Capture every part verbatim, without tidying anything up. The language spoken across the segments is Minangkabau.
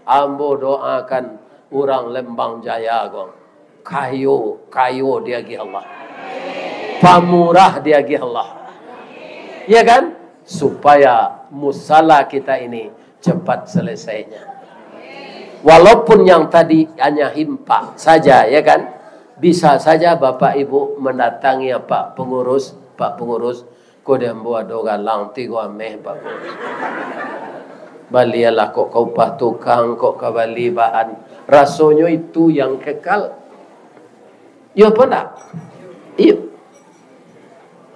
Ambo doakan urang Lembang Jaya ko, kayo, kayo diagiah Allah. Pamurah diagiah Allah. Ya kan? Supaya musala kita ini cepat selesainya. Walaupun yang tadi hanya himpak saja, ya kan? Bisa saja Bapak Ibu mendatangi Pak Pengurus, Pak Pengurus, ko di ambo ado galang tigo ameh, Pak. Balialah kok ka upah tukang, kok ka bali bahan. Rasonyo itu yang kekal. Iyo apo ndak? Iyo.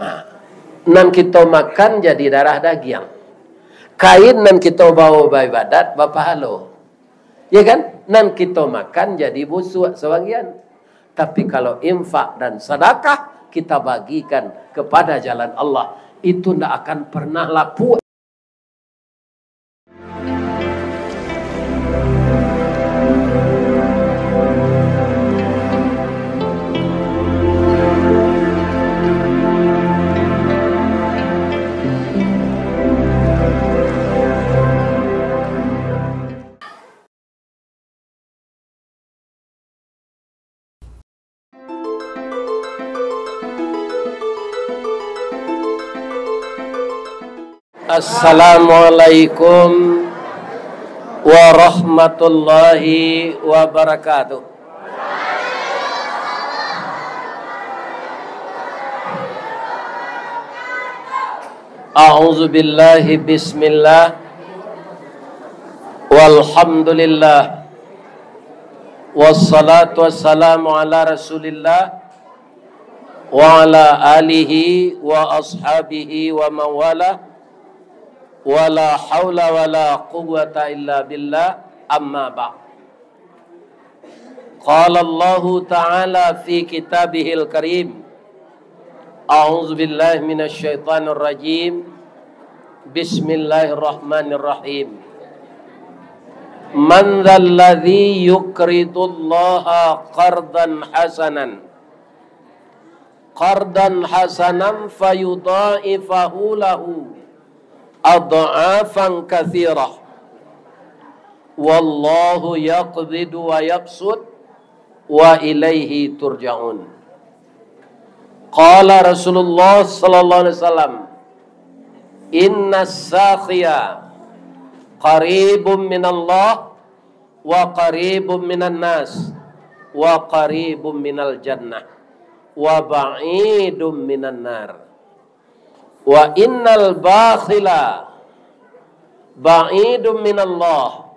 Nah, nan kito makan jadi darah dagiang. Kain nan kito bawo baibadat bapahalo. Ya kan? Nan kito makan jadi busuak sabagian. Tapi kalau infak dan sadakah kita bagikan kepada jalan Allah, itu ndak akan pernah lapuk. Assalamualaikum warahmatullahi wabarakatuh. A'udzubillahi, bismillah. Walhamdulillah. Wassalatu wassalamu ala Rasulillah wa ala alihi wa ashabihi wa mawala. Wala haula wala quwwata illa billah. Amma ba'd. Qala Allahu ta'ala fi kitabihil karim. A'udzubillahi minasyaitonirrajim. Bismillahirrahmanirrahim. Man dzalladzi yuqridullaha qardan hasanan. Qardan hasanan fayudha'ifahu lahu adh'afan katsirah. Wallahu yaqbidu wa yabsut wa ilaihi turja'un. Qala Rasulullah sallallahu alaihi wasallam, "Innas sakhiya qaribun minallah wa qaribun minan nas wa qaribun minal jannah wa ba'idun minan nar. Wa innal bakhila ba'idun minallah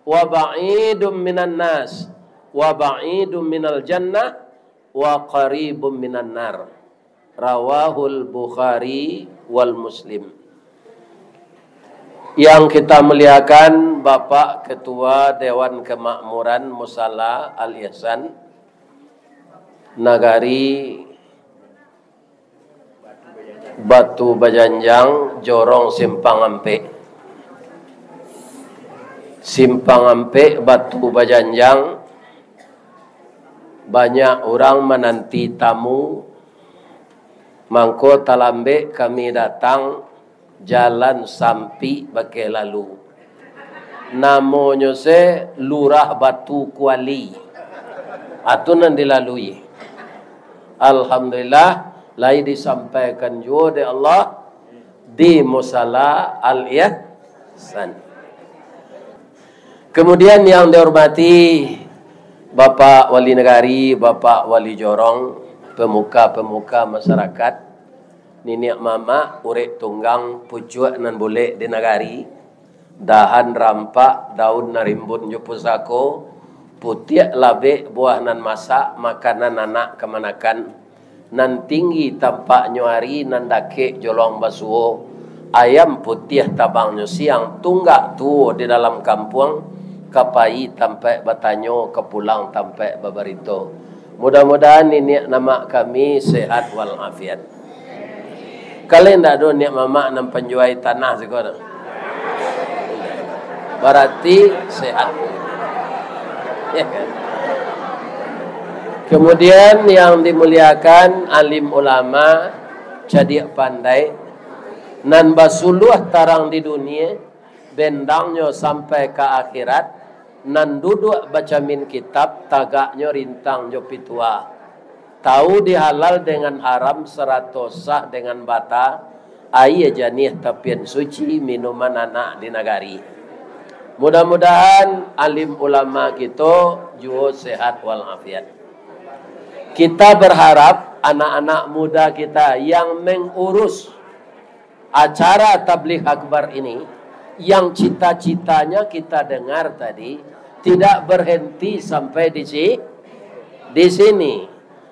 wa ba'idun minan nas wa ba'idun minal jannah wa qaribun minan nar." Rawahul Bukhari wal Muslim. Yang kita muliakan Bapak Ketua Dewan Kemakmuran Musala Al-Ihsan, Nagari Batu Bajanjang, Jorong Simpang Ampek. Simpang Ampek, Batu Bajanjang, banyak urang mananti tamu, mangko talambek kami datang, jalan sampik bakeh lalu. Namonyo se Lurah Batu Kuali. Atu nan dilalui. Alhamdulillah, lai disampaikan juo dek Allah di Musala Al-Ihsan. Kemudian yang dihormati Bapak Wali Nagari, Bapak Wali Jorong, pemuka-pemuka masyarakat, niniak mamak, urek tunggang, pucuak nan bulek di nagari, dahan rampak, daun nan rimbun jo pusako, putiak labek, buah nan masak, makanan anak kamanakan, nan tinggi tampaknyo ari, nan dakek jolong basuo, ayam putiah tabangnyo siang, tunggak tuo di dalam kampuang, ka pai tampaik batanyo, ka pulang tampaik babarito. Mudah-mudahan niniak mamak kami sehat walafiat. Kalau indak ado niniak mamak nan panjuai tanah siko tu, barati sehat. Kemudian yang dimuliakan alim ulama, cadiak pandai, nan basuluah tarang di dunia, bendangnyo sampai ka akhirat, Nan duduak bacamin kitab, tagaknyo rintang jo pitua. Tahu di halal dengan haram, sarato sah dengan bata, aia janiah tapian suci, minuman anak di nagari. Mudah-mudahan alim ulama kito juo sehat walafiat. Kita berharap anak-anak muda kita yang mengurus acara tabligh akbar ini, yang cita-citanya kita dengar tadi, tidak berhenti sampai di si-, di sini.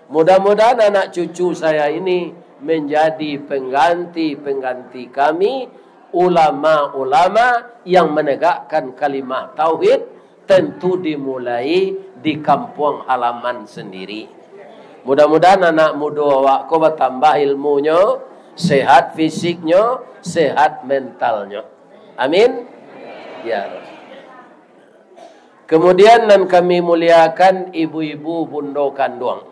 Mudah-mudahan anak cucu saya ini menjadi pengganti-pengganti kami, ulama-ulama yang menegakkan kalimah tauhid, tentu dimulai di kampuang halaman sendiri. Mudah-mudahan anak mudo awak ko batambah ilmunyo, sehat fisiknyo, sehat mentalnyo. Amin. Ya Rabb. Kemudian, nan kami muliakan, ibu-ibu, bundo kanduang.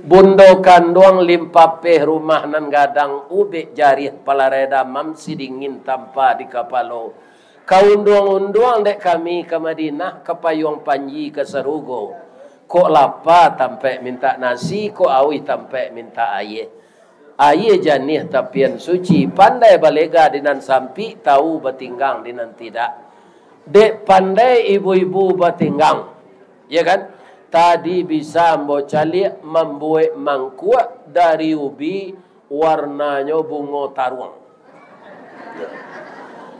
Bundo kanduang limpapeh rumah nan gadang, ubek jariah palarai damam, sidingin tampa di kapalo. Kaunduang-unduang dek kami ka Madinah, ka payuang panji ka sarugo. Kok lapa tampek mintak nasi, kok auih tampek mintak aia. Aia janiah tapian suci, pandai balega di nan sampik, tahu batinggang di nan tidak. Dek pandai ibu-ibu batinggang, ya kan? Tadi bisa ambo caliak mambuek mangkuak dari ubi, warnanyo bungo taruang.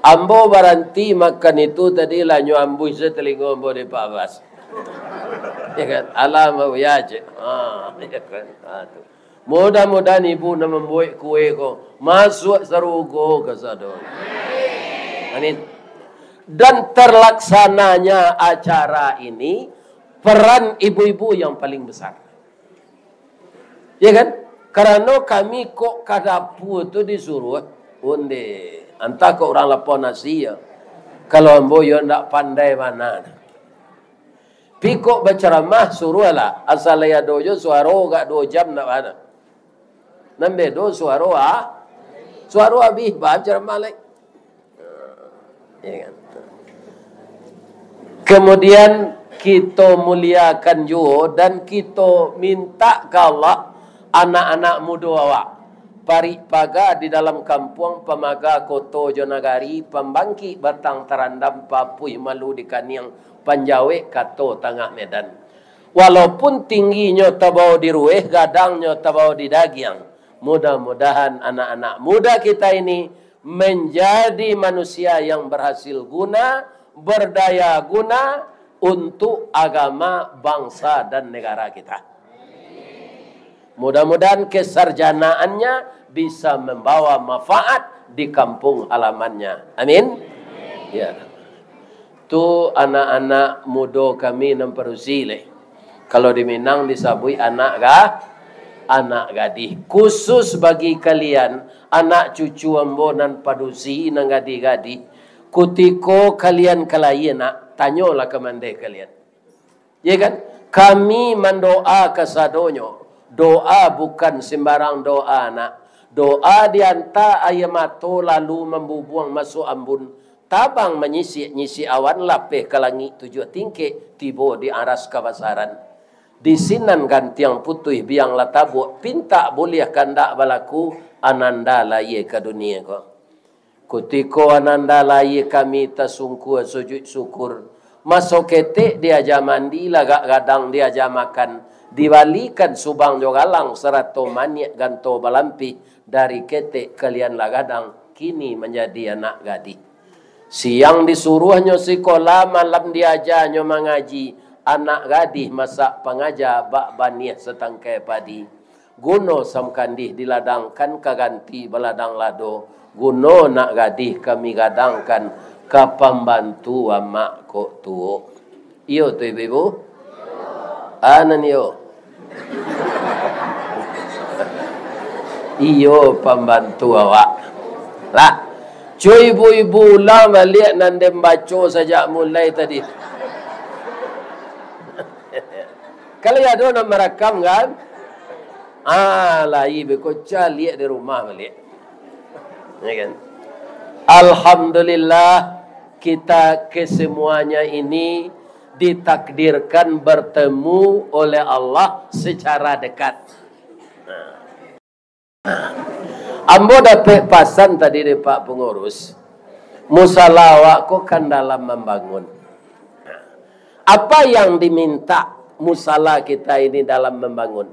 Ambo baranti makan itu tadi, lah nyo ambuih se talingo ambo dek Pak Bas. Ya kan? Alah, mau ya, cek. Ha, ya kan? Ha, tu. Mudah-mudahan ibu nan mambuek kue ko masuak sarugo kasadonyo. Amin. Dan terlaksananya acara ini, peran ibu-ibu yang paling besar. Ya kan? Karano kami kok ka dapua tu disuruah, onde, antah kok urang lapau nasi yo. Kalau ambo yo ndak pandai bana. Pi kok bacaramah, suruahlah. Asa lai ado jo suaro agak duo jam ndak bana. Nan bedo suaro, ah? Suaro abih, bacaramah lai. Ya kan? Kemudian, kito muliakan juo dan kito minta ka Allah, anak-anak mudo awak, parik paga di dalam kampuang, pamaga koto jo nagari, pambangkik batang tarandam, papuih malu di kaniang, panjawek kato tangah medan. Walaupun tingginyo tabao di rueh, gadangnyo tabao di dagiang, mudah-mudahan anak-anak muda kita ini menjadi manusia yang berhasil guna, berdaya guna untuk agama, bangsa, dan negara kita. Mudah-mudahan kesarjanaannya bisa membawa manfaat di kampung halamannya. Amin. Ya. Tu anak-anak mudo kami nan padusi lai. Kalau di Minang disabuik anak ga-, anak gadih. Khusus bagi kalian, anak cucu ambo nan padusi, nan gadih-gadih. Kutiko kalian ka lahia, nak, tanyolah ka mandeh kalian. Ya kan? Kami mandoa kasadonyo. Doa bukan sembarang doa, nak. Doa dianta aia mato lalu mambubuang masuak ambun. Tabang manyisik-nyisik awan, lapeh ka langik tujuah tingkek, tibo di aras kabasaran. Di sinan gantiang putuih biang lah tabuak, pintak buliah kandak balaku, ananda lahia ka dunia ko. Kutiko ananda lahia kami tasungkua sujuik syukur. Maso ketek diaja mandi, lagak gadang diaja makan, dibalikan subang jo galang sarato maniak ganto balampih, dari ketek kalian lah gadang, kini manjadi anak gadih. Siang disuruahnyo sikola, malam diajanyo mangaji, anak gadih masak pangaja bak baniah satangkai padi. Guno samkandih diladangkan ka ganti baladang lado, guno nak gadih kami gadangkan ka pambantu amak kok tuo. Iyo tu, ibu-ibu? Anan iyo. Iyo, pambantu awak. Lah, cuy, ibu-ibu ulang baliak nan den baco sajak mulai tadi. Kalau ado nan marakam, kan? Ah, lai beko caliak di rumah baliak. Ya kan? Alhamdulillah, Kita kesemuanya ini ditakdirkan bertemu oleh Allah secara dekat. Ambo dapek pasan tadi dari Pak Pengurus, musala awak ko kan dalam mambangun. Apa yang diminta musala kita ini dalam mambangun?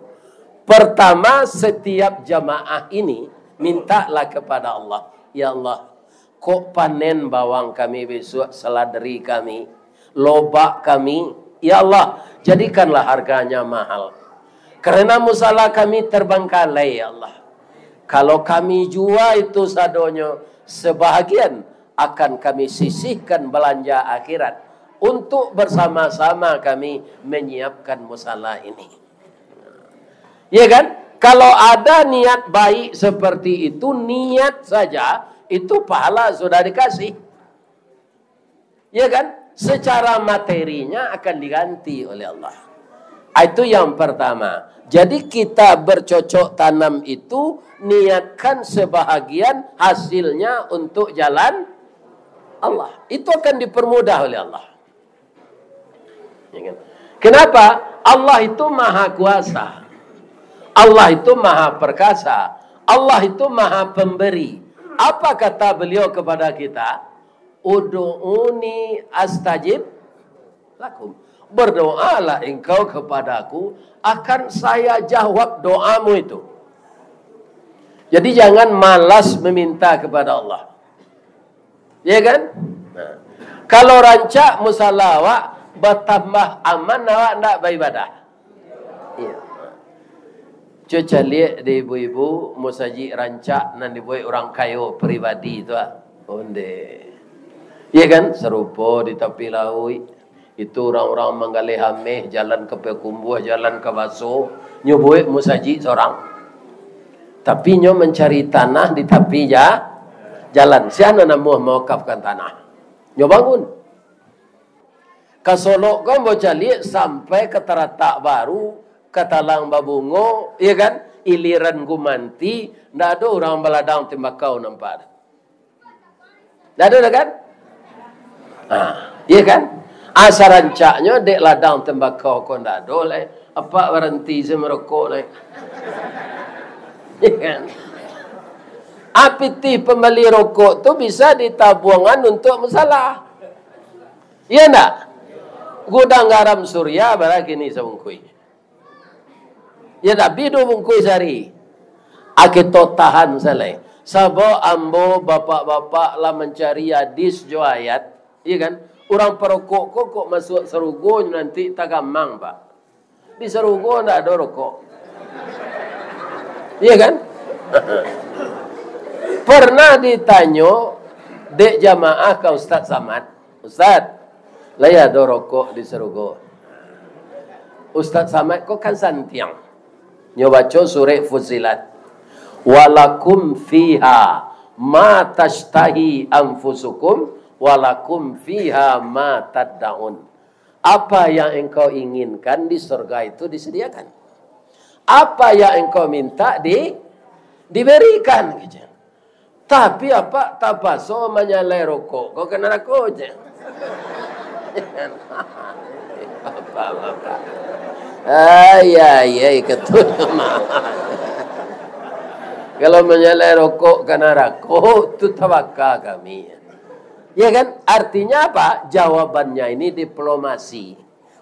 Pertama, setiap jamaah ini mintalah kepada Allah, "Ya Allah, kok panen bawang kami besok, seladri kami, lobak kami, ya Allah, jadikanlah harganya mahal. Karena musala kami terbengkalai, ya Allah. Kalau kami jua itu sadonyo, sebahagian akan kami sisihkan balanja akhirat untuk bersama-sama kami menyiapkan musala ini." Ya kan? Kalau ada niat baik seperti itu, niat saja, itu pahala sudah dikasih. Ya kan? Secara materinya akan diganti oleh Allah. Ah, itu yang pertama. Jadi kita bercocok tanam itu niatkan sebahagian hasilnya untuk jalan Allah. Itu akan dipermudah oleh Allah. Ya kan? Kenapa? Allah itu maha kuasa. Allah itu maha perkasa. Allah itu maha pemberi. Apa kata beliau kepada kita? "Udu'uni astajib lakum." Berdoalah engkau kepadaku, akan saya jawab doamu itu. Jadi jangan malas meminta kepada Allah. Ya kan? Nah. Kalau rancak musala awak, batambah aman awak ndak baibadah. Iya. Cubo caliak di ibu-ibu, musajik rancak nan dibuek urang kayo pribadi tu, ah. Onde. Iya kan? Sarupo di tapi lauik. Itu urang-urang manggaleh ameh, jalan ka Payakumbuah, jalan ka Baso, nyo buek musajik sorang. Tapi nyo mancari tanah di tapi ja-, jalan. Sia nan namuah mawakafkan tanah? Nyo bangun. Ka Solok ko ambo caliak sampai ka Taratak Baru, ka Talang Babungo, iya kan? Iliran Gumanti, ndak ado urang baladang tembakau nampak. Ndak ado doh kan? Ha, iya kan? Asa rancaknyo dek ladang tembakau ko ndak ado lai. Apak baranti se marokok lai. Iya kan? Ah, pitih pambali rokok tu bisa ditabuangan untuak musala. Iya ndak? Gudang garam Surya bara kini sabungkuih? Ya, tapi duo bungkuih sahari. Ah, kito tahan salai. Sabab ambo, bapak-bapak lah mancari hadis jo ayat. Iya kan? Urang parokok ko kok masuak sarugo nanti tagamang, Pak. Di sarugo ndak ado rokok. Iya kan? Pernah ditanyo dek jamaah ka Ustaz Samad, "Ustaz, lai ado rokok di sarugo?" Ustaz Samad ko kan santiang. Nyo baco surek Fussilat. "Walakum fiha ma tashtahi anfusukum, walakum fiha ma taddaun." Apa yang engkau inginkan di surga itu disediakan. Apa yang engkau minta di-, diberikan, gitu. Tapi apak tapaso manyalai rokok ko ka narako, cek. Bapak-bapak. Ai, ai, ai, ketua jamaah. Kalau manyalai rokok ka narako, tu tabaka kami. Ya kan? Artinya apa? Jawabannya ini diplomasi.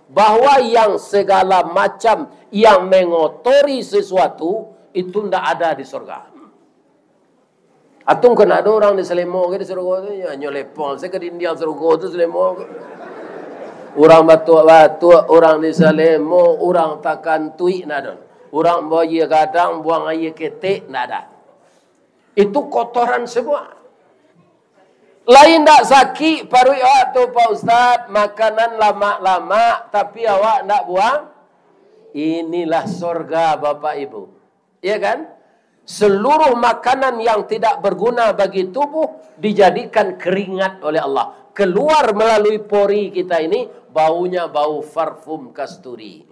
Bahwa yang segala macam yang mengotori sesuatu, itu ndak ada di surga. Atung kan ado urang di Salemo ka di sarugo tu, ya, nyo lepong se ka dindiang sarugo tu Salemo. Urang batuak-batuak, urang di Salemo, urang takantuik ndak ado. Urang buang aia gadang, buang aia ketek, ndak ada. Itu kotoran semua. Lai ndak sakik paruik awak tu, Pak Ustaz, makanan lamak-lamak, tapi awak ndak buang? Inilah sorga, Bapak Ibu. Iya kan? Seluruh makanan yang tidak berguna bagi tubuh dijadikan keringat oleh Allah. Keluar melalui pori kita ini, baunya bau parfum kasturi.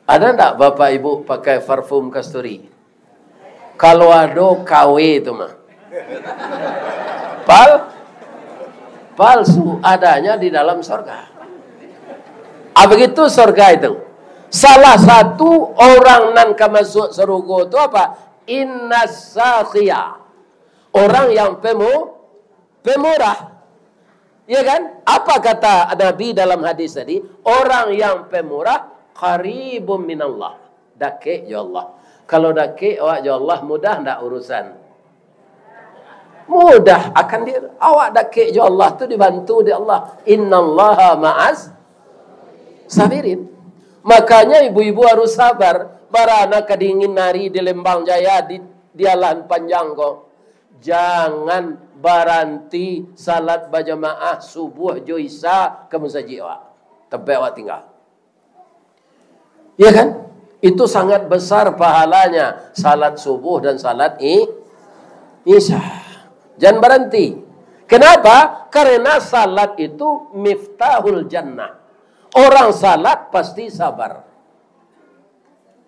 Ada ndak Bapak Ibu pakai parfum kasturi? Kalau ado, kawe tu mah. Pal? palsu adanya di dalam sorga. Ah, begitu sorga itu. Salah satu orang nan ka masuk sarugo tu apa? Innas sakhiya. Orang yang pemu-, pemurah. Ya kan? Apa kata Nabi dalam hadis tadi? Orang yang pemurah qaribun minallah. Dakek jo Allah. Kalau dakek awak jo Allah, mudah ndak urusan? Mudah akan dia. Awak dakek jo Allah tu dibantu dek Allah. Innallaha ma'as sabirin. Makanya ibu-ibu harus sabar. Bara nan ka dingin hari di Lembang Jaya, di, di Alahan Panjang ko. Jangan baranti salat bajamaah subuh jo isya ka musajik awak. Tampek awak tingga. Ya kan? Itu sangat besar pahalanya salat subuh dan salat i-, isya. Jangan baranti. Kenapa? Karena salat itu miftahul jannah. Orang salat pasti sabar.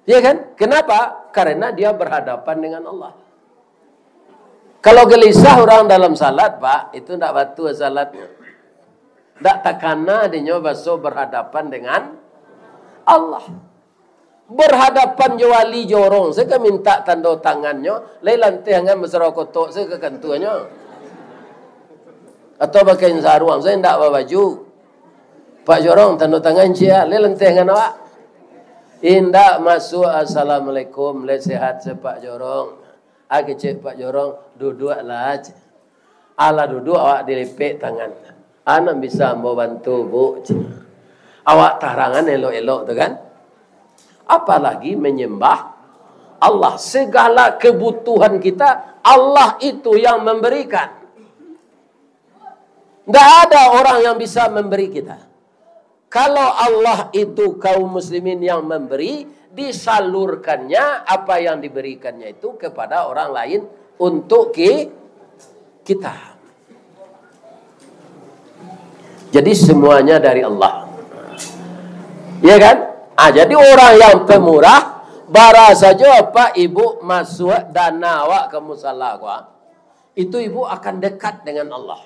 Ya kan? Kenapa? Karena dia berhadapan dengan Allah. Kalau gelisah orang dalam salat, Pak, itu ndak batua salatnyo. Ndak takana dinyo baso berhadapan dengan Allah. Berhadapan jo wali jorong, sajo ka mintak tando tangannyo, lai lanteh angan basarah kotok sajo ka kantuanyo. Atau pakai saruang sajo, indak babaju. Pak jorong, tando tangan ciek, lai lanteh angan awak. Indak masuak, "Assalamualaikum, lai sehat se Pak jorong?" Ah, kecek Pak jorong, "Duduaklah," cek. Alah duduak, awak dilipek tangan. "A nan bisa ambo bantu, Bu?" cek. Awak tarangan elok-elok tu kan. Apalagi menyembah Allah. Segala kebutuhan kita, Allah itu yang memberikan. Ndak ada orang yang bisa memberi kita. Kalau Allah itu kaum muslimin yang memberi, disalurkannya apa yang diberikannya itu kepada orang lain untuk ki-, kita. Jadi semuanya dari Allah. Ya kan? Ah, jadi orang yang pemurah, bara sajo apak ibuk masuak dana awak ka musala ko, ah, itu ibuk akan dekat dengan Allah.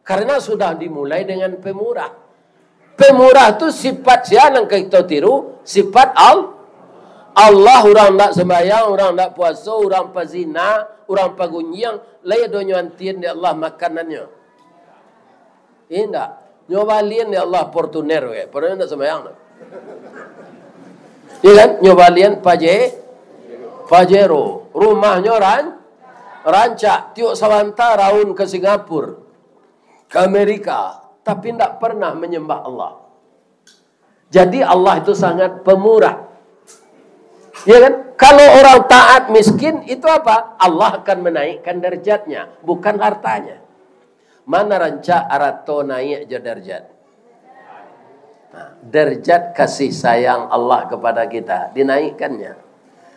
Karena sudah dimulai dengan pemurah. Pemurah tu sifat sia nan ka kito tiru? Sifat Al-, Allah. Urang ndak sembahyang, urang ndak puaso, urang pazina, urang pagunjiang, lai ado nyo antian dek Allah makanannyo? Indak. Nyo balian dek Allah Fortuner, weh. Fortuner ndak sembahyang tu. Ya kan? Nyo balian Paje-, Pajero. Rumahnyo ran-, rancak. Tiok sabanta raun ka Singapura, ka Amerika, tapi ndak pernah menyembah Allah. Jadi Allah itu sangat pemurah. Ya kan? Kalau orang taat miskin, itu apa? Allah akan menaikkan derajatnya, bukan hartanya. Mana rancak arato naik jo derajat? Nah, derajat kasih sayang Allah kepada kita dinaikkannya.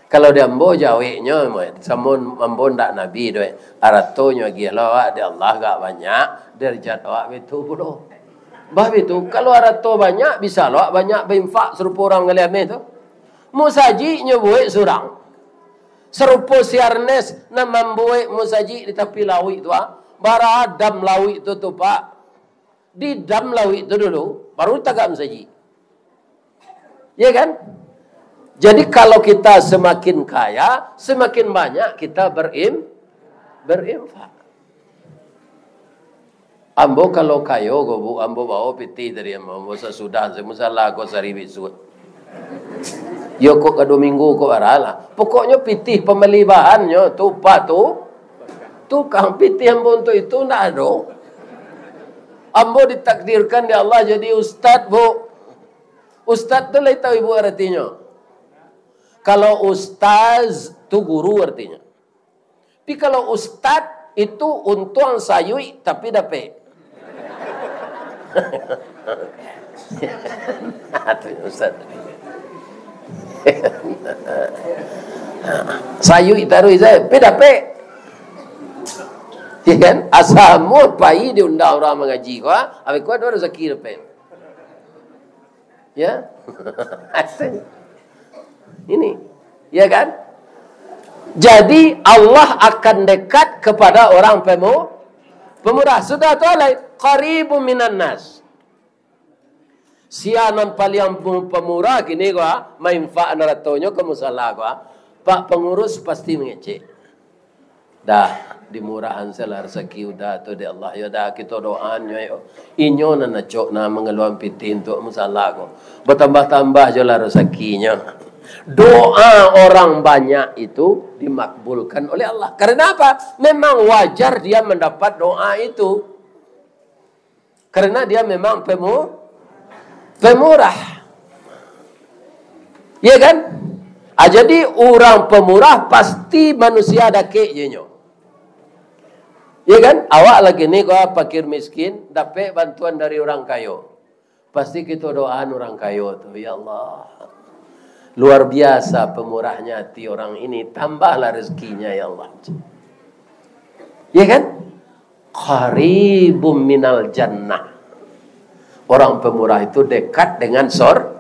Kalau di ambo jaweknyo, samo ambo ndak nabi doh, aratonyo agiah lo awak di Allah agak banyak, derajat awak bitu pulo. Bah bitu, kalau arato banyak, bisa lo awak banyak bainfak sarupo urang Galiameh tu. Musajiknyo buek surang. Sarupo si Arnes nan mambuek musajik di tapi lauik tu, ah. Baradam lauik tu, tu, Pak. Didam lauik tu dulu, baru tagak musajik. Ya kan? Jadi, kalau kita semakin kaya, semakin banyak kita berim-, berinfak. Ambo kalau kayo ko, Bu, ambo bao pitih tadi ambo, ambo sasudah se musala ko sari bisuak. Yo kok ka duo minggu kok bara lah. Pokoknyo pitih pambali bahannyo tu, upah tu, tukang pitih ambo untuak itu ndak ado. Ambo ditakdirkan dek Allah jadi ustaz, Bu. Ustaz tu lai tahu ibu aratinyo? Kalau ustaz tu guru aratinyo. Tapi kalau ustad itu untuang sayuik tapi dapek. Tu ustad. Sayuik taruih sajo, tapi dapek. Ya kan? Asa amuah pai diundang urang mangaji ko, ah, abih ko ado rasaki dapek. Ya. Ini. Ya kan? Jadi, Allah akan dekat kepada orang pemu-, pemurah. Sudah tu alai. Qaribun minan nas. Sia nan paliang mu-, pamurah kini ko, ah, mainfak haratonyo ka musala ko, ah. Pak pangurus pasti mangecek. Dah, dimurahan salah rasaki Uda tu dek Allah. Yo dah, kito doaan nyo, yo. Inyo nan acok nan mangaluan pitih untuak musala ko. Batambah-tambah jolah rasakinyo. Doa orang banyak itu dimakbulkan oleh Allah. Karena apa? Memang wajar dia mandapat doa itu. Karena dia memang pemu-, pemurah. Ya kan? Ah, jadi urang pemurah pasti manusia dakek je nyo. Ya kan? Awak lagi ni, ko, fakir miskin, dapek bantuan dari urang kayo. Pasti kito doaan urang kayo tu, "Ya Allah, luar biasa pemurahnya hati orang ini, tambahlah rezekinya, ya Allah." Ya kan? Qaribum minal jannah. Orang pemurah itu dekat dengan sor-,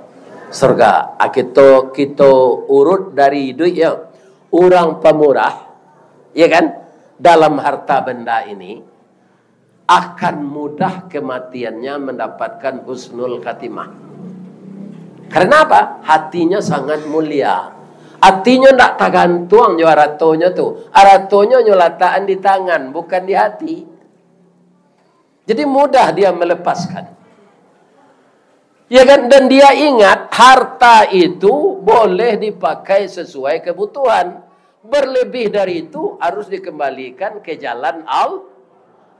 surga. Ah, kito, kito urut dari iduik, ya. Urang pemurah, ya kan, dalam harta benda ini, akan mudah kematiannya mendapatkan husnul khatimah. Karena apa? Hatinya sangat mulia. Hatinya ndak tagantuang jo aratonyo tu. Aratonyo nyo latakan di tangan, bukan di hati. Jadi mudah dia melepaskan. Ya kan? Dan dia ingat, harta itu boleh dipakai sesuai kebutuhan. Berlebih dari itu, harus dikembalikan ke jalan Al-,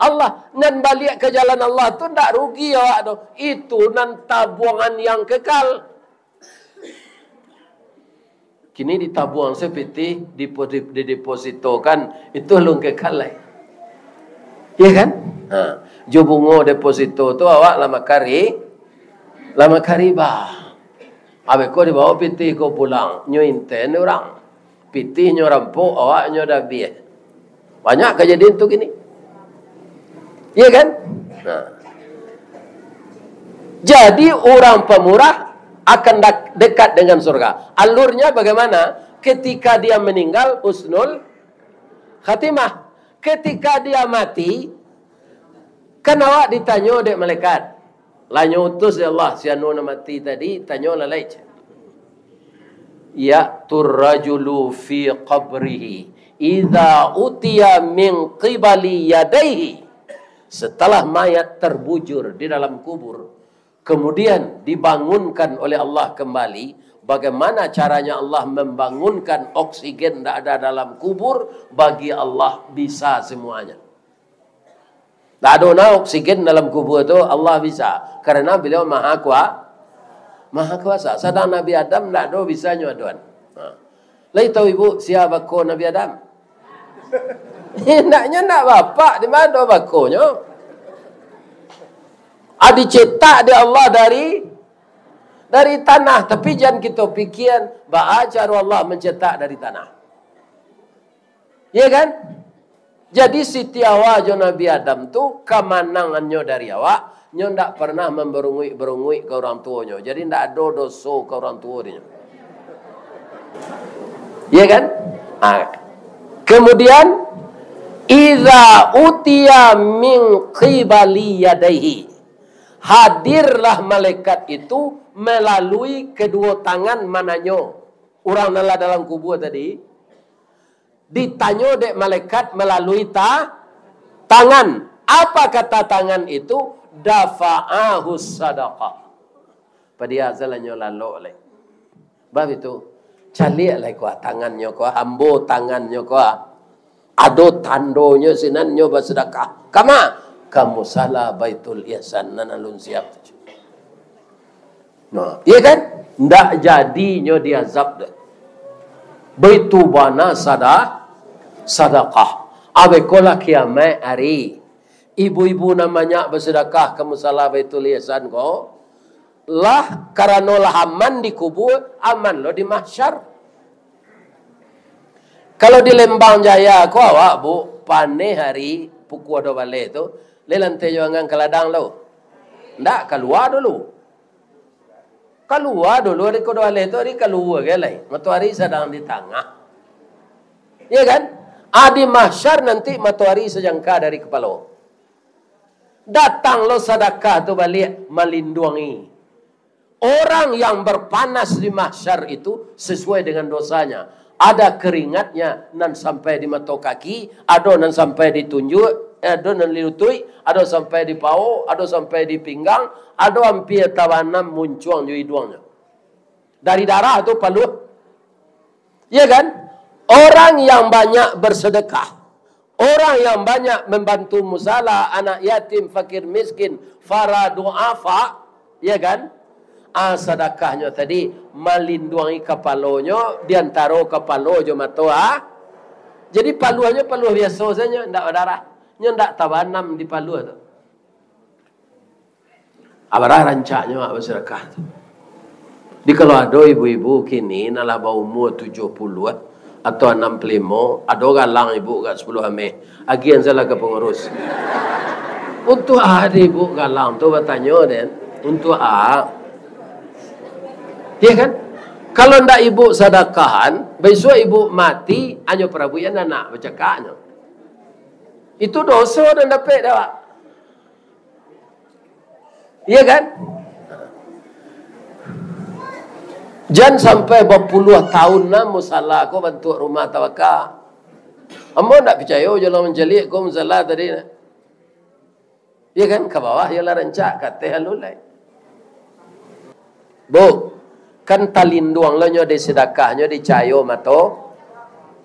Allah. Nan baliak ke jalan Allah tu ndak rugi awak tu. Itu nan tabuangan yang kekal. Kini ditabuang sapitih, dipo-, di-, didepositokan, itu alun kekal lai. Iya kan? Ha. Jo bungo deposito tu awak lah makari, lah makariba. Abih ko dibawa pitih ko pulang, nyo inten urang. Pitihnyo rampok, awaknyo dabiah. Banyak kajadian tu kini. Iya kan? Nah. Jadi, urang pamurah akan dak-, dekat dengan surga. Alurnya bagaimana? Ketika dia meninggal, husnul khatimah. Ketika dia mati, kan awak ditanyo dek malaikat. Lah nyo utus dek Allah, si anu nan mati tadi, tanyo lah lai. Ya'tur rajulu fi qabrihi, idza utiya min qibali yadaihi. Setelah mayat terbujur di dalam kubur, kemudian dibangunkan oleh Allah kembali, bagaimana caranya Allah membangunkan? Oksigen ndak ada dalam kubur, bagi Allah bisa semuanya. Ndak ado nah oksigen dalam kubur tu, Allah bisa. Karena Beliau Maha Kua-, Maha Kuasa. Sadang Nabi Adam ndak ado bisa nyo adoan. Ha. Lai tahu ibu sia bako Nabi Adam? Indaknyo ndak bapak, di ma bakonyo? Ah, dicetak dek Allah dari, dari tanah. Tapi jan kito pikian, baa caro Allah mancetak dari tanah. Iya kan? Jadi, Siti Hawa jo Nabi Adam tu, kamanangannyo dari awak, nyo ndak pernah mambarunguik-barunguik ka urang tuonyo. Jadi, ndak ado doso ka urang tuo dinyo. Iya kan? Ah. Kemudian, "Idza utiya min qibali yadaihi." Hadirlah malaikat itu melalui kedua tangan mananyo. Urang nan lah dalam kubur tadi, ditanyo dek malaikat malalui ta-, tangan. Apa kata tangan itu? Dafa'ahu sadaqah. Padia salanyo lalok lai. Bab itu, caliak lai ko tangannyo ko, ambo tangannyo ko. Ado tandonyo sinan nyo basadakah. Kama? Ka musala Baitul Ihsan nan alun siap tu. Nah, iya kan? Ndak jadi nyo diazab doh. Baitu bana sada-, sadakah. Abih ko lah kiamaik ari. Ibu-ibu nan banyak basadakah ka musala Baitul Ihsan ko, lah karano lah aman di kubur, aman lo di mahsyar. Kalau di Lembang Jaya ko awak, Bu, paneh ari pukua duo baleh tu, lai lantai jo angan ka ladang lo. Ndak, kalua dulu. Kalua dulu, ari ko duo baleh tu, ari kalua ge lai. Matoari sadang di tangah. Iya kan? Ah, di mahsyar nanti matoari sajangka dari kapalo. Datang lo sadakah tu baliak malinduangi. Orang yang berpanas di mahsyar itu sesuai dengan dosanya. Ada keringatnya nan sampai di mato kaki, ado nan sampai di tunjuak, eh, ado nan di lutuik, ado sampai di pawo, ado sampai di pinggang, ado ampia tabanam muncuang jo iduangnyo. Dari darah tu paluah. Ya kan? Orang yang banyak bersedekah, orang yang banyak membantu musala, anak yatim, fakir miskin, para duafa, ya kan? Ah, sadakahnyo tadi malinduangi kapalonyo di antaro kapalo jo mato, ah. Jadi paluahnyo paluah biaso sajo, ndak badarah. Nyo ndak tabanam di paluah tu. Abarah rancaknyo awak basadakah tu. Jadi kalau ado ibu-ibu kini nan lah baumua tujuah puluah atau anam puluah limo, ado galang ibu agak sapuluah ameh, agiahan sajolah ka pangurus. Untuak a dek ibu galang tu, batanyo den? Untuak a? Ya kan? Kalau ndak ibu sadakahan, bisuak ibu mati, anyo parabuikan anak bacakaknyo. Itu doso nan dapek dek awak. Iya kan? Jan sampai bapuluah tahun nah musala ko bantuak rumah tabaka. Ambo ndak picayo jo lah mancaliak ko musala tadi nah. Iya kan? Ka bawah iyo lah rancak, ka ateh alun lai. Bu, kan talinduang lo nyo dek sadakahnyo dek cahayo mato,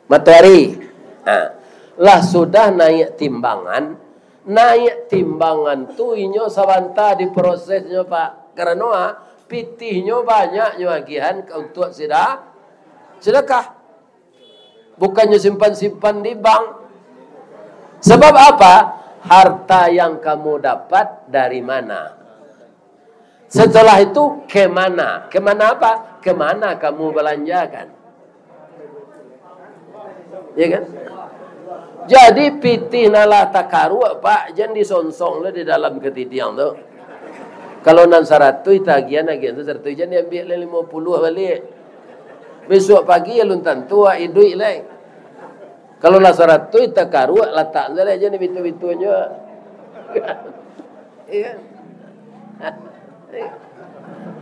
matoari. Nah, lah sudah naiak timbangan, naiak timbangan tu inyo sabanta diprosesnyo, Pak. Karano, ah, pitihnyo banyak nyo agiahan ka untuak sida-, sadakah. Bukannyo simpan-simpan di bank. Sebab apa? Harta yang kamu dapat dari mana? Setelah itu, kemana? Kemana apa? Kemana kamu belanjakan? Ya kan? Jadi, pitih nan lah takaruak, Pak, jan disonsong lah di dalam katidiang tu. Kalau nan saratuih tagiahan, agiahan tu saratuih, jan diambiak lah limo puluah baliak. Bisuak pagi alun tantu awak iduik lai. Kalau lah saratuih takaruak, latak sajo lah jan dibitu-bitunyo. Iya.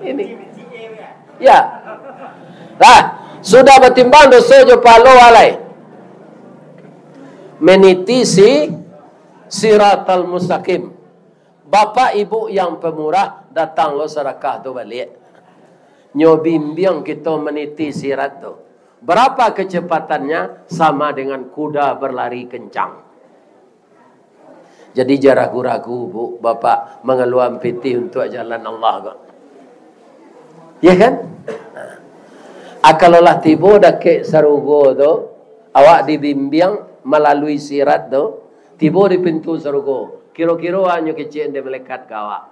Ini. Ya. Lah, sudah batimbang doso jo pahalo alai. Meniti si siratal mustaqim. Bapak ibu yang pemurah, datang lo sadakah tu baliak. Nyo bimbiang kito meniti sirat tu. Berapa kecepatannya? Sama dengan kuda berlari kencang. Jadi, jan ragu-ragu, Bu, Bapak mangaluan pitih untuak jalan Allah ko. Ya kan? Ah, kalau lah tibo dakek sarugo tu, awak dibimbiang malalui sirat tu, tibo di pintu sarugo. Kiro-kiro a nyo kecek dek malaikat ka awak.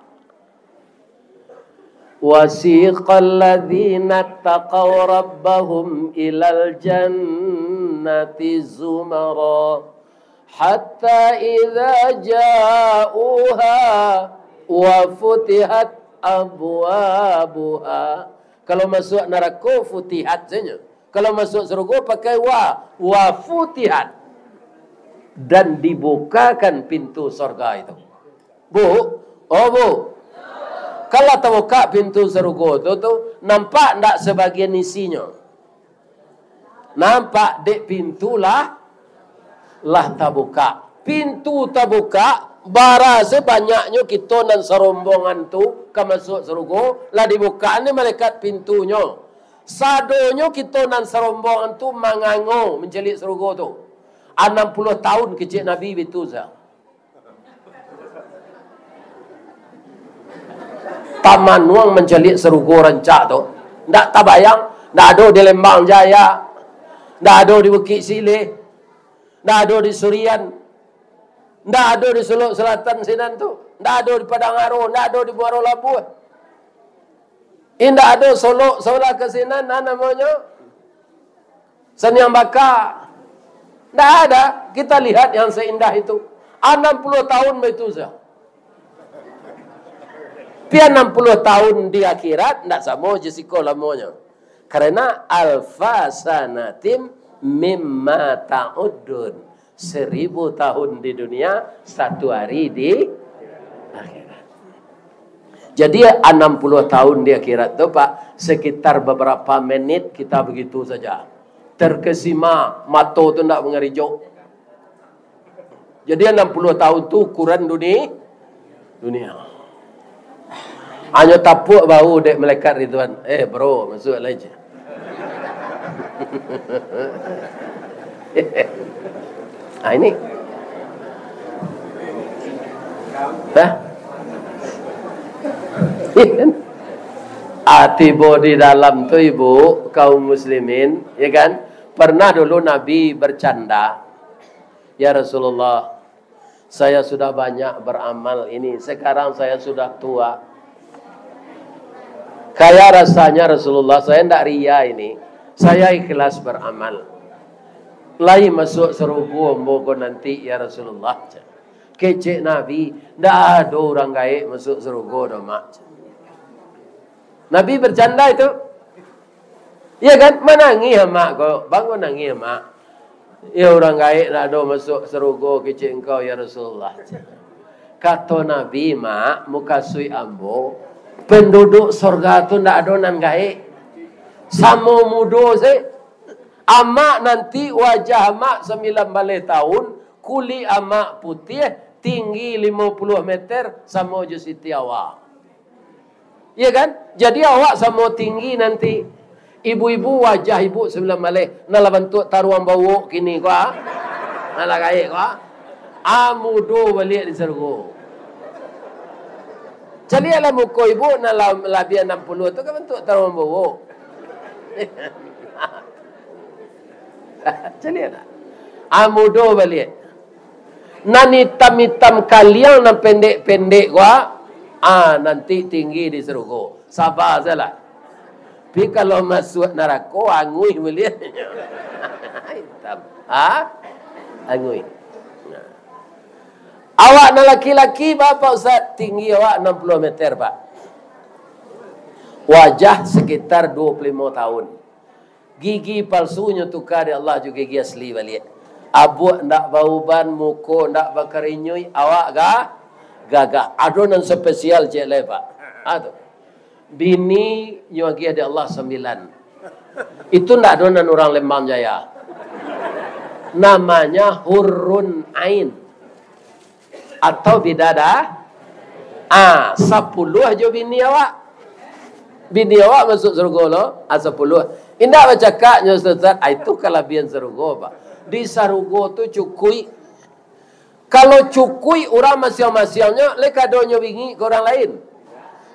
وسيق الذين اتقوا ربهم إلى الجنة زمرا حتى إذا جاءوها وفتحت أبوابها. Kalau masuak narako, futihat sajo. Kalau masuak sarugo, pakai wa, wa futihat. Dan dibukakan pintu sorga itu. Bu, oh Bu, kalau tabukak pintu sarugo tu, tu, nampak ndak sabagian isinyo? Nampak dek pintu lah, lah tabukak. Pintu tabukak, bara sabanyaknyo kito nan sarombongan tu ka masuak sarugo, lah dibukak ni malaikat pintunyo. Sadonyo kito nan sarombongan tu mangango mancaliak sarugo tu. Anam puluah tahun kecek Nabi bitu sa. Tamanuang mancaliak sarugo rancak tu. Ndak tabayang, ndak ado di Lembang Jaya, ndak ado di Bukik Sileh, ndak ado di Surian, ndak ado di Solok Selatan sinan tu, ndak ado di Padang Aro, ndak ado di Muaro Labuah. Indak ado Solok sabalah ka sinan, nah, namonyo Saniang Baka. Ndak ada. Kita lihat yang seindah itu. Anam puluah tahun baitu sa. Pi anam puluah tahun di akhirat, ndak samo jo siko lamonyo. Karena alfa sanatim mimma ta'uddun. Seribu tahun di dunia, satu hari di Akhirat. Jadi, anam puluah tahun di akhirat tu, Pak, sekitar beberapa menit kita begitu saja. Terkesima, mato tu ndak mangarijok. Jadi, anam puluah tahun tu ukuran duni-, dunia. Hanyo tapuak bahu dek malaikat Ridwan. "Eh, bro, masuak lai je." Ah, ini. Hah? Iya kan? Ah, tibo di dalam tu, Ibu, kaum muslimin, ya kan? Pernah dulu Nabi bercanda, "Ya Rasulullah, saya sudah banyak beramal ini, sekarang saya sudah tua. Kayak rasanya Rasulullah, saya ndak ria ini, saya ikhlas beramal. Lai masuak sarugo ambo ko nanti, ya Rasulullah." Kecek Nabi, "Ndak ado urang gaek masuak sarugo doh, Mak." Nabi bercanda itu. Iya kan? Manangih amak ko. "Bangun nangih, Mak." "Ya, urang gaek ndak ado masuak sarugo kecek engkau, ya Rasulullah." Kato Nabi, "Mak, mukasuik ambo, penduduk sorga tu ndak ado nan gaek. Samo mudo se. Amak nanti wajah amak sambilan baleh tahun, kulik amak putiah, tinggi limo puluah meter, samo jo Siti Hawa." Iya kan? Jadi awak samo tinggi nanti. Ibu-ibu, wajah ibu sambilan baleh, nan lah bantuak taruang bawok kini ko, ah. Nan lah gaek ko, ah. Ah, mudo baliak di sarugo. Caliaklah muko ibu nan lah, labiah anam puluah tu kan bantuak taruang bawok. Caliaklah. Ah, mudo baliak. Nan itam-itam kaliang, nan pendek-pendek ko, ah, nanti tinggi di sarugo. Saba sajolah. Tapi kalau masuak narako, anguih baliak. Itam. Ha? Anguih. Nah. Awak nan laki-laki, bara, Pak Ustaz? Tinggi awak anam puluah meter, Pak. Wajah sekitar dua puluh limo tahun. Gigi palsunyo tuka dek Allah jo gigi asli baliak. Abuak ndak bauban, muko ndak bakarinyuik, awak ga-, gagah. Ado nan spesial ciek lai, Pak. Ha, tu. Bini nyo agiah dek Allah sambilan. Itu ndak ado nan urang Lembang Jaya. Namanya hurun ain. Atau bidada-, ah, sapuluah jo bini awak. Bini awak masuak sarugo lo, ah, sapuluah. Indak bacakak nyo, Ustaz, ah, itu kalabiahan sarugo, Pak. Di sarugo tu cukuik. Kalau cukuik urang masiang-masiangnyo, lai kadonyo bingik ka urang lain.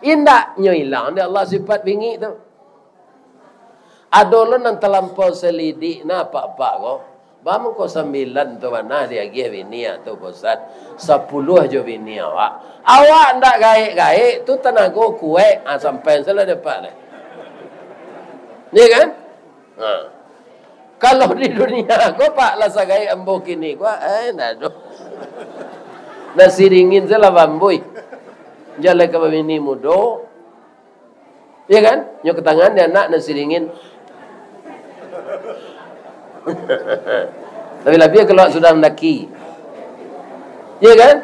Indak, nyo ilang dek Allah sifat bingik tu. Ado lo nan talampau salidik nah, apak-apak ko. Ba mangko sambilan tu bana diagiah bini, ah, tu, Pak Ustaz. Sapuluah jo bini awak. Awak ndak gaek-gaek tu, tanago kuaik, ah, sampai salah dapat lai. Iya kan? Ha. Kalau di dunia ko, Pak, lah sagaek ambo kini ko, eh, ndak ado. Nasi dingin salah bambuih. Jan lai ka babini mudo. Iya kan? Nyo ka tangan di anak nasi dingin. Labiah-labiah kalau sudah mandaki. Iya kan?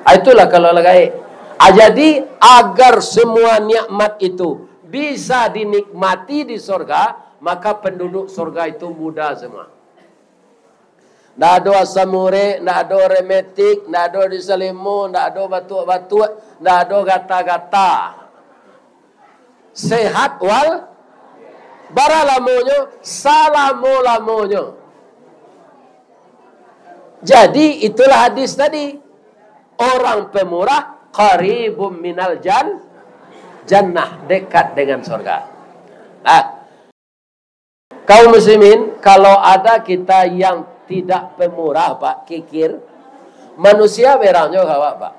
Ah, itulah kalau lah gaek. Ah, jadi, agar semua nikmat itu bisa dinikmati di sorga, maka penduduk sorga itu muda semua. Ndak ado asam urek, ndak ado rematik, ndak ado di salimo, ndak ado batuak-batuak, ndak ado gata-gata. Sehat wal, bara lamonyo? Salamo-lamonyo. Jadi, itulah hadis tadi. Orang pemurah qaribum minal jan-, jannah, dekat dengan sorga. Nah, kaum muslimin, kalau ada kita yang tidak pemurah, Pak, kikir, manusia berang jo awak, Pak.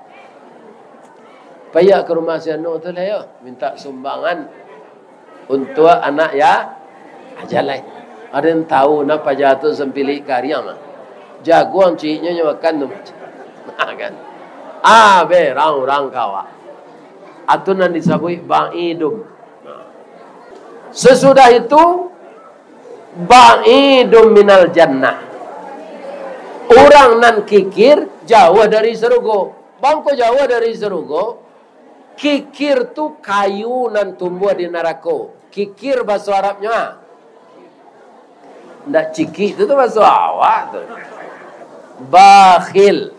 Paiak ka rumah si anu tu lah, yo, minta sumbangan untuak anak ya-, ah, jan lai. Ado nan tahu, nah, paja tu sampilik kariang, ah. Jaguang cieknyo nyo makan tu. Nah, kan. Ah, berang urang ka awak. Atu nan disabuik ba'idum. Sesudah itu, ba'idum minal jannah. Urang nan kikir jauah dari sarugo. Pangko jauah dari sarugo, kikir tu kayu nan tumbuah di narako. Kikir bahaso Arabnyo, ah. Ndak cikik tu, tu bahaso awak tu. Bakhil.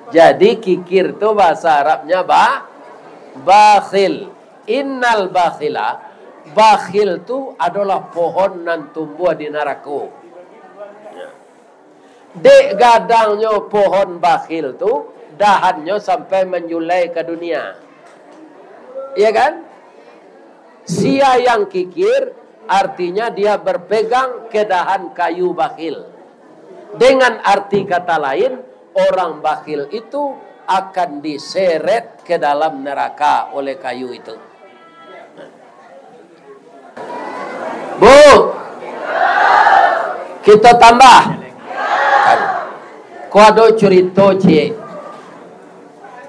Jadi, kikir tu bahasa Arabnya ba-, bakhil. Innal bakhila, bakhil tu adolah pohon nan tumbuah di narako. Dek gadangnyo pohon bakhil tu, dahannyo sampai manjulai ka dunia. Iya kan? Sia yang kikir, artinya dia berpegang ke dahan kayu bakhil. Dengan arti kata lain, orang bakhil itu akan diseret ke dalam neraka oleh kayu itu. Bu, kita tambah. Ko ado curito, ciek.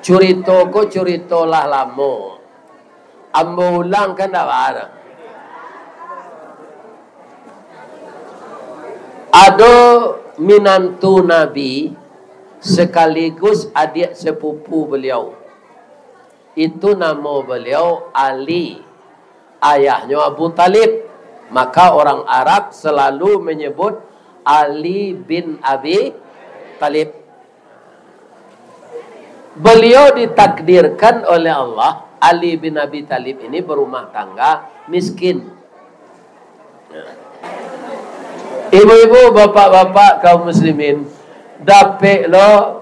Curito ko curito lah lamo. Ambo ulang kan ndak baa. Ado minantu Nabi, sekaligus adiak sepupu beliau. Itu namo beliau Ali. Ayahnyo Abu Thalib. Maka orang Arab selalu menyebut Ali bin Abi Thalib. Beliau ditakdirkan oleh Allah, Ali bin Abi Thalib ini berumah tangga miskin. Ibu-ibu, bapak-bapak, kaum muslimin, dapek lo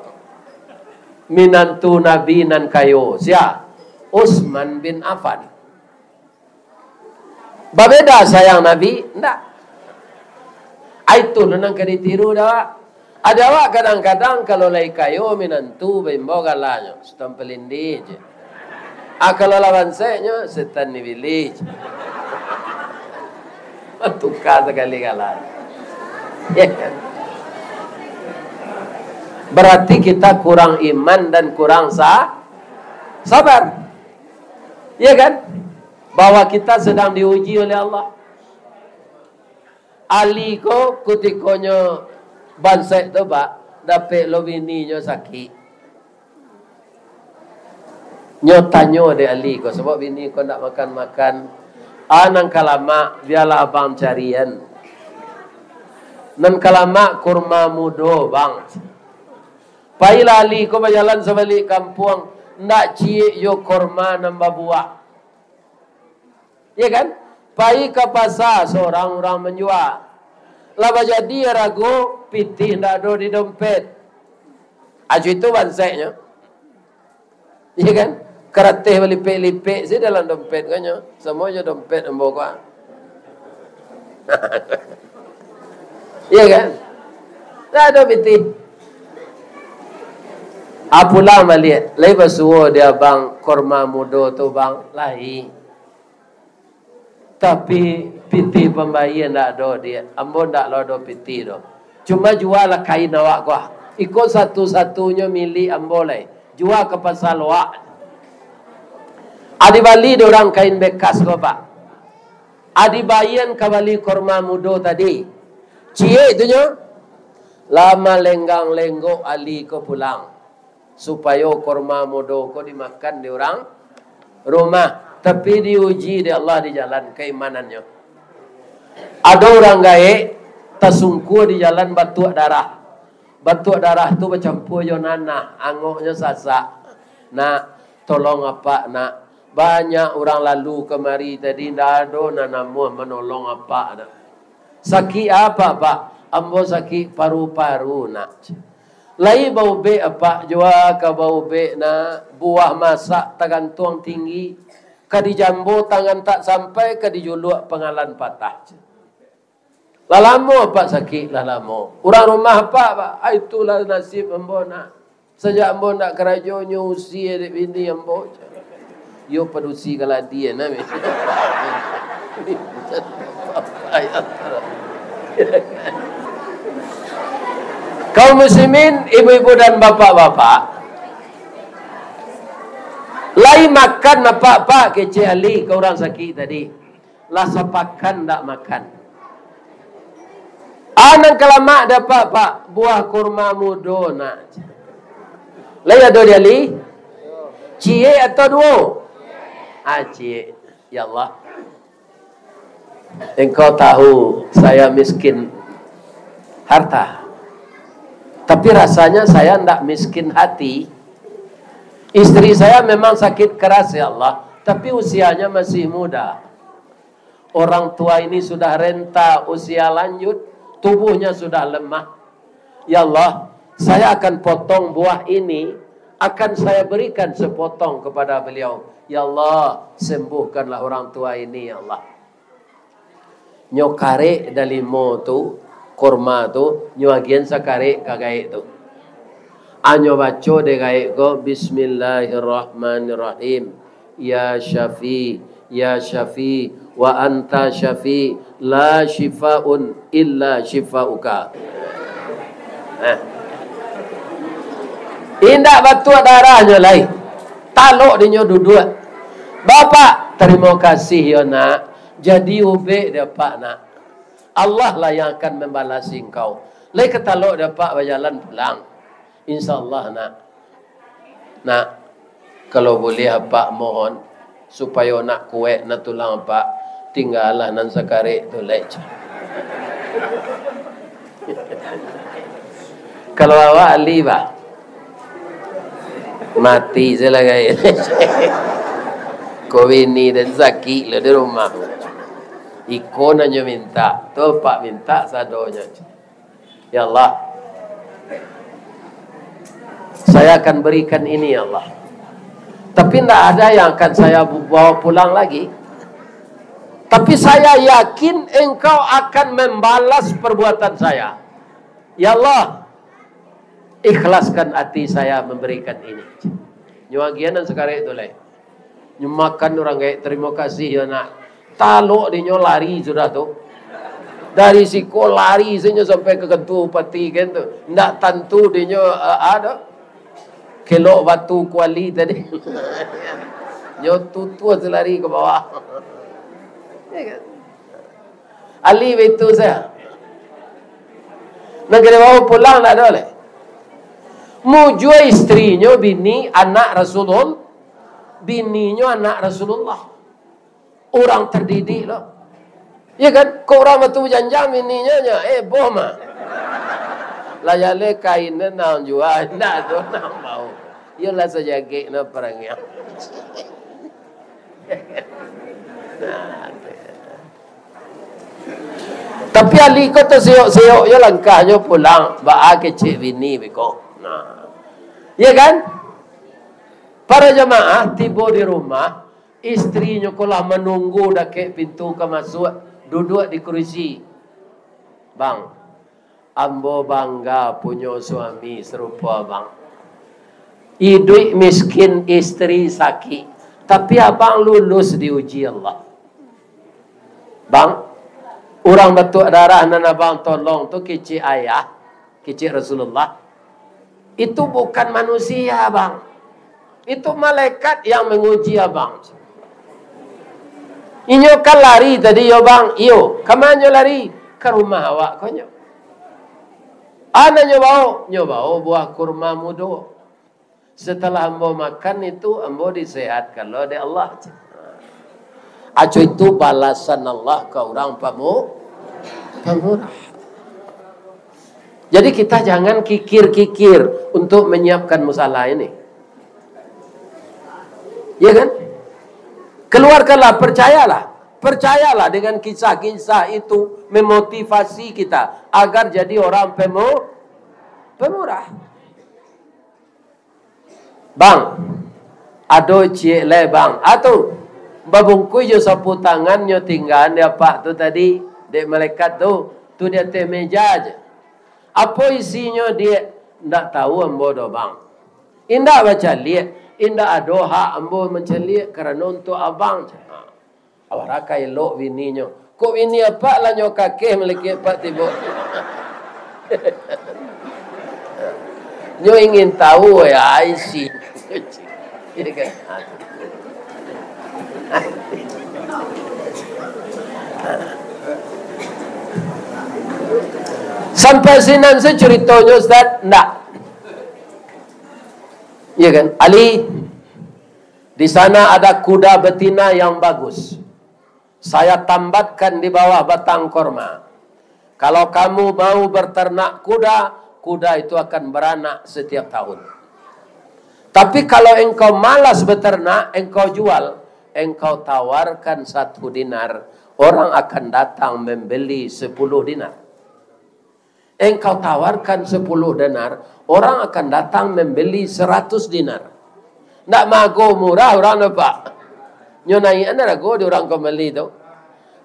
minantu Nabi nan kayo. Sia? Utsman bin Affan. Babeda sayang Nabi? Ndak. Ai tu nan ka ditiru dek awak. Ado awak kadang-kadang kalau lai kayo minantu baimbau galanyo, Sutan Palindih je. Ah, kalau lah bansaiknyo, Setan Ibilih je. Tuka sakali gala. Ya kan? Berarti kita kurang iman dan kurang sa-, sabar. Ya kan? Bahwa kita sedang diuji oleh Allah. Ali ko kutikonyo bansaik tu, Pak, dapek lo bininyo sakik. Nyo tanyo dek Ali ko, sabab bini ko ndak makan-makan. Ah, nan ka lamak, bialah abang carian. Nan ka lamak kurma mudo, Bang. Pailah Ali ko bajalan sabalik kampuang, ndak ciek jo kurma nan babuah. Ya kan? Pai ka pasa, sorang urang manjua. Lah bajadi arago, pitih ndak ado di dompet. Ajo itu bansaiknyo. Ya kan? Karateh balipek-lipek se dalam dompet ko nyo. Samo jo dompet ambo ko, ah. Ya kan? Ndak ado pitih. Ah, pulang baliak. Lai basuo di abang kurma mudo tu, Bang? Lai. Tapi pitih pambayia ndak ado, Diak. Ambo ndak lo ado pitih doh. Cuma jualah kain awak ko, ah. Iko satu-satunyo milik ambo lai. Jua ka pasa loak. Adi bali dek urang kain bekas ko, Pak. Adi baian ka bali kurma mudo tadi. Ciek tu nyo. Lah malenggang-lenggok Ali ko pulang. Supayo kurma mudo ko dimakan di urang rumah. Tapi diuji dek Allah di jalan keimanannyo. Ado urang gaek tasungkua di jalan batuak darah. Batuak darah tu bacampua jo nanah, angoknyo sasak. Nak, tolong apak, nak. Banyak urang lalu kamari tadi, ndak ado nan namuah manolong apak, nak. Sakik apak, Pak? Ambo sakik paru-paru, nak. Lai baubek apak? Jua ka baubek, nak. Buah masak tagantuang tinggi. Ka dijambo tangan tak sampai, ka dijuluak pangalan patah. Lah lamo apak sakik, lah lamo. Urang rumah apak, Pak? Ah, itulah nasib ambo, nak. Sajak ambo ndak karajo, nyo usie dek bini ambo. Iyo padusi kaladian, ah. Kaum muslimin, ibu-ibu dan bapak-bapak, lai makan apak-apak, kecek Ali ka urang sakik tadi. Lah sapakan ndak makan. Ah, nan ka lamak dapek, Pak? Buah kurma mudo, nak. Lai ado di Ali? Ciek atau duo? Ah, ciek. Ya Allah. Engkau tahu saya miskin harta. Tapi rasanya saya ndak miskin hati. Istri saya memang sakit keras, ya Allah. Tapi usianya masih muda. Orang tua ini sudah renta, usia lanjut, tubuhnya sudah lemah. Ya Allah, saya akan potong buah ini, akan saya berikan sepotong kepada beliau. Ya Allah, sembuhkanlah orang tua ini, ya Allah. Nyo karek dalimo tu, kurma tu, nyo agian sakarek ka gaek tu. Anyo baco dek gaek ko, "Bismillahirrahmanirrahim. Ya Syafi, ya Syafi, wa anta Syafi, la syifaun illa syifauka." Nah. Indak batuak darahnyo lai. Talok dinyo duduak. "Bapak, tarimo kasih yo, Nak. Jadi ubek dek Apak, Nak. Allah lah yang akan mambalasi engkau. Lai ka talok dek Apak bajalan pulang. Insya Allah, Nak. Nak, kalau buliah Apak mohon, supayo nak kuek nan tulang Apak, tinggalah nan sakarek tu lai." Kalau awak Ali, bah, mati sajolah gaek. Ko bini den sakik lo di rumah. Iko nan nyo mintak, tu Apak mintak sadonyo. Ya Allah, saya akan berikan ini, ya Allah. Tapi ndak ada yang akan saya bawa pulang lagi. Tapi saya yakin Engkau akan membalas perbuatan saya. Ya Allah, ikhlaskan hati saya memberikan ini. Nyo agian nan sakarek tu lai. Nyo makan urang gaek, "Tarimo kasih yo, Nak." Talok dinyo lari sudah tu. Dari siko lari sajo sampai ka kantua bupati kan tu. Ndak tantu dinyo, eh, ado. Kelok batu kuali tadi. Nyo tutuah tu lari ka bawah. Ya kan? Ali baitu sajo. Nan ka dibawa pulang ndak ado lai. Mujua istrinyo, bini anak Rasulul-, bininyo anak Rasulullah. Urang terdidik lo. Ya kan? Kok urang batu bajanjang bininyo nyo, eh, boh mah. Lah jaleh kain nan naun jua, ndak ado nan bao. Iyolah sajagek no parangiang. Nah, tu. Tapi Ali ko tasiyok-siyok jo langkahnyo pulang, baa kecek bini beko. Nah. Ya kan? Para jamaah tibo di rumah, istrinyo ko lah manunggu dakek pintu ka masuak, duduak di kurisi. "Bang, ambo bangga punyo suami sarupo abang. Iduik miskin, istri sakik, tapi abang lulus diuji Allah. Bang, urang batuak darah nan abang tolong tu kecek ayah, kecek Rasulullah. Itu bukan manusia, Bang. Itu malaikat yang manguji abang. Inyo kan lari tadi, yo, Bang? Iyo. Ka ma nyo lari? Ka rumah awak ko nyo. A nan nyo bao? Nyo bao buah kurma mudo. Setelah ambo makan itu, ambo disehatkan lo dek Allah." Aco itu balasan Allah ka urang pamu-, pamurah. Jadi kita jangan kikir-kikir untuk menyiapkan musala ini. Ya kan? Keluarkanlah, percayalah. Percayalah dengan kisah-kisah itu memotivasi kita agar jadi orang pemu-, pemurah. "Bang, ado ciek lai, Bang." Atu, babungkuih jo sapu tangan nyo tinggaan di apak tu tadi, dek malaikat tu, tu di ateh meja je. "Apo isinyo, Diak?" "Ndak tahu ambo doh, Bang." "Indak bacaliak?" "Indak ado hak ambo mancaliak, karano untuak abang." Awak raka elok bininyo. Kok bini apak lah nyo kakeh malekek apak tibo. Nyo ingin tahu ya isi. Ya kan? Sampai sinan se curitonyo, Ustaz? Ndak. Iya kan? Ali, di sana ada kuda betina yang bagus. Saya tambatkan di bawah batang korma. Kalau kamu mau berternak kuda, kuda itu akan beranak setiap tahun. Tapi kalau engkau malas beternak, engkau jual, engkau tawarkan satu dinar, orang akan datang membeli sepuluh dinar. Engkau tawarkan sepuluh dinar, orang akan datang membeli seratus dinar. Ndak mago murah urang tu, Pak. Nyo naiakan rago di urang ka mambali tu.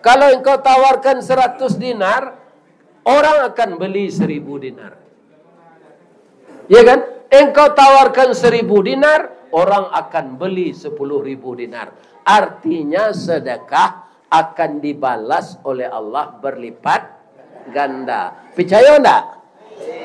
Kalau engkau tawarkan seratus dinar, orang akan beli seribu dinar. Ya kan? Engkau tawarkan seribu dinar, orang akan beli sepuluh ribu dinar. Artinya sedekah akan dibalas oleh Allah berlipat ganda. Picayo ndak?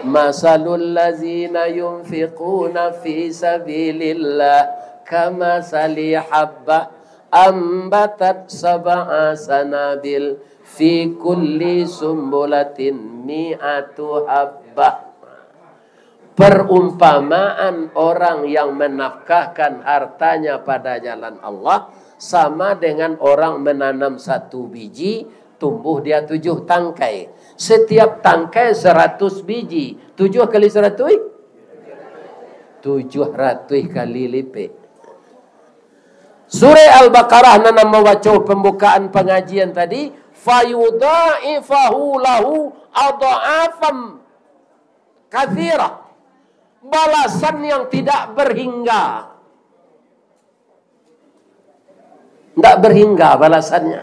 Masalul lazina yunfiquna fi sabilillah kamasali habbah ambatat sab'a sanabil fi kulli sumbulatin mi'atu habbah. Perumpamaan orang yang menafkahkan hartanya pada jalan Allah sama dengan orang menanam satu biji, tumbuh dia tujuh tangkai. Setiap tangkai seratus biji. Tujuh kali seratus? Tujuh ratus kali lipek. Surah Al-Baqarah nan ambo baco pambukaan pangajian tadi, "Fayudha'ifahu lahu adha'afan katsirah." Balasan yang tidak berhingga. Ndak berhingga balasannya.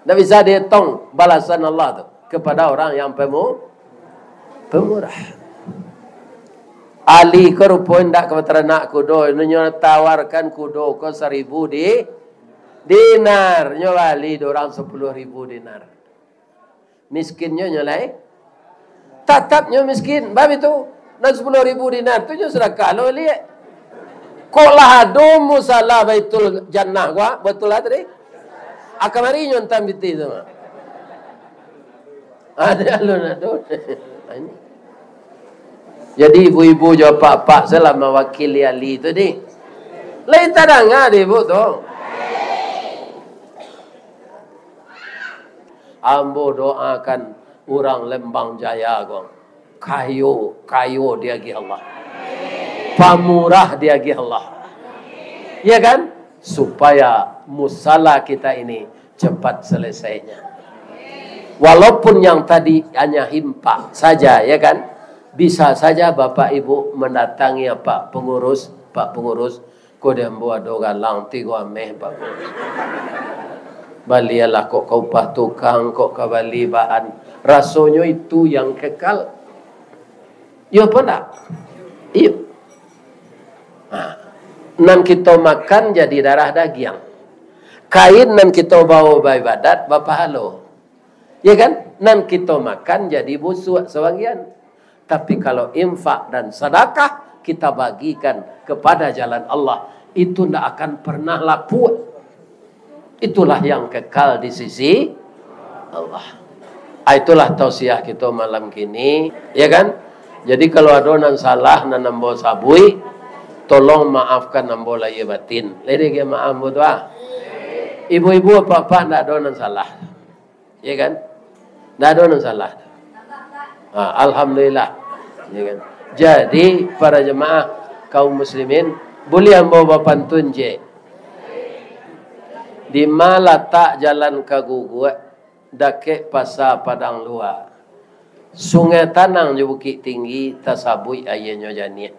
Ndak bisa dihitung balasan Allah tu kepada orang yang pemu-, pemurah. Ali ko rupo ndak ka bataranak kudo, nyo tawarkan kudo ko saribu di-, dinar, nyo bali dek urang sapuluah ribu dinar. Miskinnyo nyo lai. Tatap nyo miskin, bab itu. Nan sapuluah ribu dinar tu nyo sadakah lo liek. Kok lah ado musala Baitul Jannah ko, betul lah tadi? Ah, kamari nyo antam pitih tu mah. Ado alun ado. Ini. Jadi ibu-ibu jo apak-apak salah mawakili Ali tu di. Lai tadanga dek ibu tu. Ambo doakan urang Lembang Jaya ko kayo, kayo diagiah Allah. Pamurah diagiah Allah. Ya kan? Supaya musala kita ini cepat selesainya. Walaupun yang tadi hanya himpak saja, ya kan? Bisa saja Bapak Ibu mendatangi Pak Pengurus, Pak Pengurus, "Ko di ambo ado galang tigo ameh, Pak. Balialah, kok ka upah tukang, kok ka bali bahan." Rasonyo itu yang kekal. Iyo apo ndak? Iyo. Nah, nan kito makan jadi darah dagiang. Kain nan kito bawa baibadat bapahalo. Ya kan? Nan kito makan jadi busuak sabagian. Tapi kalau infak dan sadakah kita bagikan kepada jalan Allah, itu ndak akan pernah lapuk. Itulah yang kekal di sisi Allah. Ah, itulah tausiah kito malam kini, ya kan? Jadi kalau ado nan salah, nan ambo sabuik, tolong maafkan ambo lahia batin. Lai diagiah maaf ambo tu, ah. Ibu-ibu, apak-apak, ndak ado nan salah. Ya kan? Ndak ado nan salah. Ha, alhamdulillah. Ya kan? Jadi, para jemaah kaum muslimin, buliah ambo bapantun ciek. Dima latak jalan ka Guguak, dakek Pasa Padang Lua. Sungai Tanang jo Bukik Tinggi, tasabuik aianyo janiah.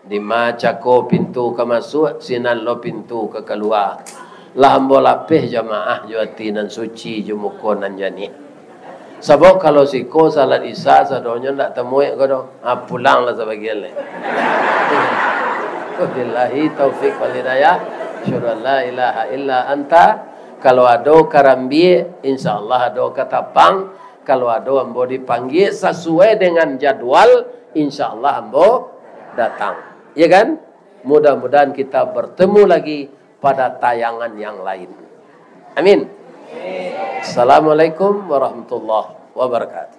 Dima cako pintu ka masuak, sinan lo pintu ka kalua. Lah ambo lapeh jamaah jo ati nan suci, jo muko nan janiah. Sabab kalau siko salat Isya, sadonyo ndak tamuek ko doh. Ha, pulanglah sabagian lai. Wabillahi taufik wal hidayah. Asyhadu an la ilaha illa anta. Kalau ado karambia, insya Allah ado katapang. Kalau ado ambo dipanggia sasuai dengan jadwal, insya Allah ambo datang. Ya kan? Mudah-mudahan kita bertemu lagi pada tayangan yang lain. Amin. Assalamualaikum warahmatullahi wabarakatuh.